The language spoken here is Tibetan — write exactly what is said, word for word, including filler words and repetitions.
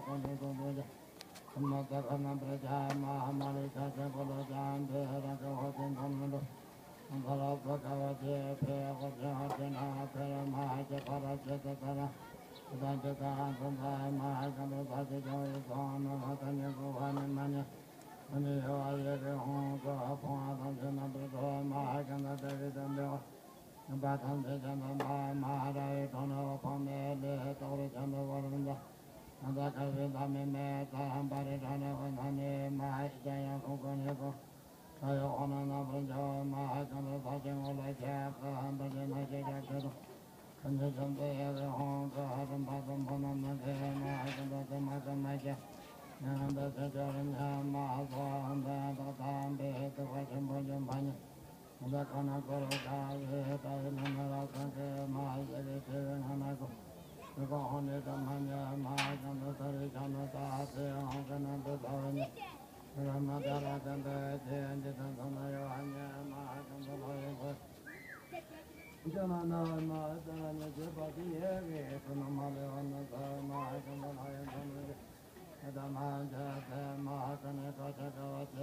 ཀོང་ཀྲིག་ཏུ་འདུག་ཅིང་། ཁམས་ན་ས་ཁ་ན་པྲ་ཛྙཱ་མ་ཧཱ་མ་ལི་ཤཱ་ཙི་ཀུ་ལོ་ཛྙཱ་ཏེ་ཧེ་ར་ཀ་ཧོ་ཙི་མཐོང་མི་འགྲོ། ཨ་ཛ་ར་ཙ་ཀ་བ་ཅེ་ཕེ་ཧོ་ཙེ་ཧོ་ཙེ་ན་ཕེ་ར་མ་ཧཱ་ཀྱ་ཕ་ར་ཙེ་ཏ་ཙ་ར། ཨ་ཏ་ཙེ་ཏ་ཨ་ཙ་ཙ་མ་ཧཱ་ཀ་ཏ་ཙ་ཙེ་ཀྱ་ཝེ་ཙོ་ཨ་ན་ཧ་ཏ་ཉེ་ཀུ་ཧ་ནི་མ་ཉེ། ཨ་ནི་ཡོ་ཨ་ཡེ་རི་ཧོང་ཀ་ཧ་ཕོང་ཨ་ཏ་ཙེ་ན་པྲ་ཛོ་མ་ཧཱ་ཀ་ཏ་ཙ་ཝི་ཏ་འདེ་བ། ནམ་པ་ཐམས་ཅད་ཀྱང་དམ་པ་མ་ཧཱ་ར་ཡི་དྲུང་ནས་འོད་དཔག་མེད་ལས་རྟོག་རིས་ཆེན་པོའི་འོད་རིམ་དང་། ནམ་ཟླ་སྐར་པའི་མདངས་མི་མེད་ཙ་ཧམ་པ་རི་བྲག་ནས་འོད་སྣང་ནི་མ་ཧཱ་ཡི་ཀྱང་ཡང་ཁོང་ཀོ་ནི་ཀོ། ས་ཡི་འོག་ན་རྣམ་པར་འཇོམས་མ་ཧཱ་ཀ་ཏ་ས་ཆེན་ངོ་ལ་ཁྱབ་ཀ་ཧམ་པ་ཅན་ན་ཤེས་རབ་ཁྱོད་དང་། ཁམས་ཆེན་བཅོམ་ལྡན་འོད་ཀྱི་ཧོང་ཀ་ཧ་རམ་པ་དང་ཕོ་ཉ་ནམ་མཁའི་མ་ཧཱ་ཀ་ཏ་ཙ་མ་ཀ་མ་ཀྱ། ཉན་པའི་ཚེ་ཆོས་རིན་ཆེན་མ་ཧཱ་ཙོ་ཧམ་པ་ཡང་དག་དམ་པའི་ཐེག་པ་ཆེན་པོ་འཇོམས་པ་ཉིད། ད་ཁ་ན་ཀོ་ར་ཀ་ཝེ་ཏ་ཡི་ལ་ན་ར་སང་ཀེ་མ་ཧཱ་ཤེ་ཀེ་ཤེ་ཝེ་ང་ན་ཀོ། ཀོ་ཧོ་ནི་ཏ་མ་ཉ་མ་ཧཱ་ཀ་ཏ་ས་རི་ཀ་ན་ཏ་ཧ་ཏེ་ཧོ་ཀ་ན་ཏེ་ས་ཝ་ཉ། ར་མ་ཏ་ར་ཀ་ཏ་ཅེ་ཨན་ཏི་ཏ་ས་ན་ཡོ་ཧ་ཉ་མ་ཧཱ་ཀ་ཏ་ལ་ཡེ་ཀོ། ཀ་ན་ན་མ་ཧཱ་ཏ་ར་ཉ་ཅེ་པ་ཏི་ཡེ་ཀེ་སུ་ན་མ་ལེ་ཝ་ན་ས་མ་ཧཱ་ཀ་ཏ་ལ་ཡེ་ཀོ་ན་ཅེ། ཏ་མ་ཅ་ཏེ་མ་ཧཱ་ཀ་ནི་ཀ་ཅ་ཀ་བ་ཅེ།